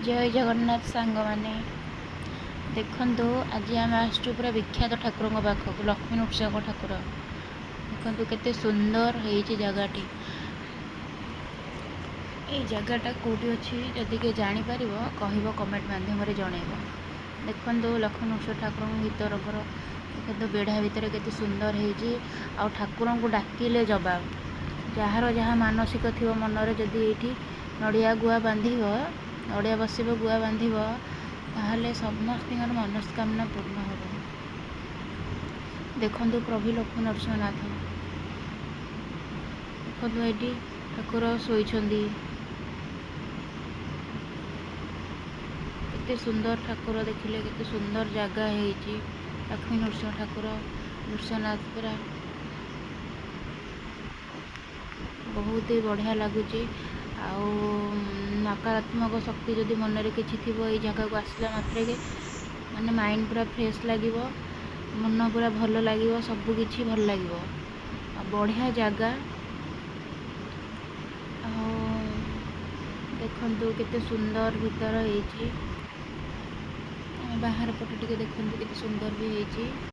ଜୟ ଜଗନ୍ନାଥ ସାଙ୍ଗମାନେ। ଦେଖନ୍ତୁ, ଆଜି ଆମେ ଆସିଛୁ ପୁରା ବିଖ୍ୟାତ ଠାକୁରଙ୍କ ପାଖକୁ, ଲକ୍ଷ୍ମୀ ନୃସିଂହ ଠାକୁର। ଦେଖନ୍ତୁ କେତେ ସୁନ୍ଦର ହେଇଛି ଜାଗାଟି। ଏଇ ଜାଗାଟା କେଉଁଠି ଅଛି, ଯଦି କିଏ ଜାଣିପାରିବ କହିବ, କମେଣ୍ଟ ମାଧ୍ୟମରେ ଜଣେଇବ। ଦେଖନ୍ତୁ ଲକ୍ଷ୍ମୀ ନୃସିଂହ ଠାକୁରଙ୍କ ଭିତରଙ୍କର ଦେଖନ୍ତୁ, ବେଢ଼ା ଭିତରେ କେତେ ସୁନ୍ଦର ହେଇଛି। ଆଉ ଠାକୁରଙ୍କୁ ଡାକିଲେ ଜବାବ, ଯାହାର ଯାହା ମାନସିକ ଥିବ ମନରେ, ଯଦି ଏଇଠି ନଡ଼ିଆ ଗୁଆ ବାନ୍ଧିବ, ନଡ଼ିଆ ବସିବ, ଗୁଆ ବାନ୍ଧିବ, ତାହେଲେ ସମସ୍ତଙ୍କର ମନସ୍କାମନା ପୂର୍ଣ୍ଣ ହେବ। ଦେଖନ୍ତୁ ପ୍ରଭୁ ଲକ୍ଷ୍ମୀ ନରସିଂହନାଥ। ଦେଖନ୍ତୁ ଏଇଠି ଠାକୁର ଶୋଇଛନ୍ତି। କେତେ ସୁନ୍ଦର ଠାକୁର ଦେଖିଲେ, କେତେ ସୁନ୍ଦର ଜାଗା ହେଇଛି। ଲକ୍ଷ୍ମୀ ନୃସିଂହ ଠାକୁର, ନୃସିଂହନାଥ, ପୁରା ବହୁତ ହି ବଢ଼ିଆ ଲାଗୁଛି। ଆଉ ନକାରାତ୍ମକ ଶକ୍ତି ଯଦି ମନରେ କିଛି ଥିବ, ଏଇ ଜାଗାକୁ ଆସିଲା ମାତ୍ରକେ ମାନେ ମାଇଣ୍ଡ ପୁରା ଫ୍ରେଶ୍ ଲାଗିବ, ମନ ପୁରା ଭଲ ଲାଗିବ, ସବୁ କିଛି ଭଲ ଲାଗିବ। ଆଉ ବଢ଼ିଆ ଜାଗା। ଆଉ ଦେଖନ୍ତୁ କେତେ ସୁନ୍ଦର ଭିତର ହେଇଛି। ବାହାର ପଟେ ଟିକେ ଦେଖନ୍ତୁ କେତେ ସୁନ୍ଦର ବି ହେଇଛି।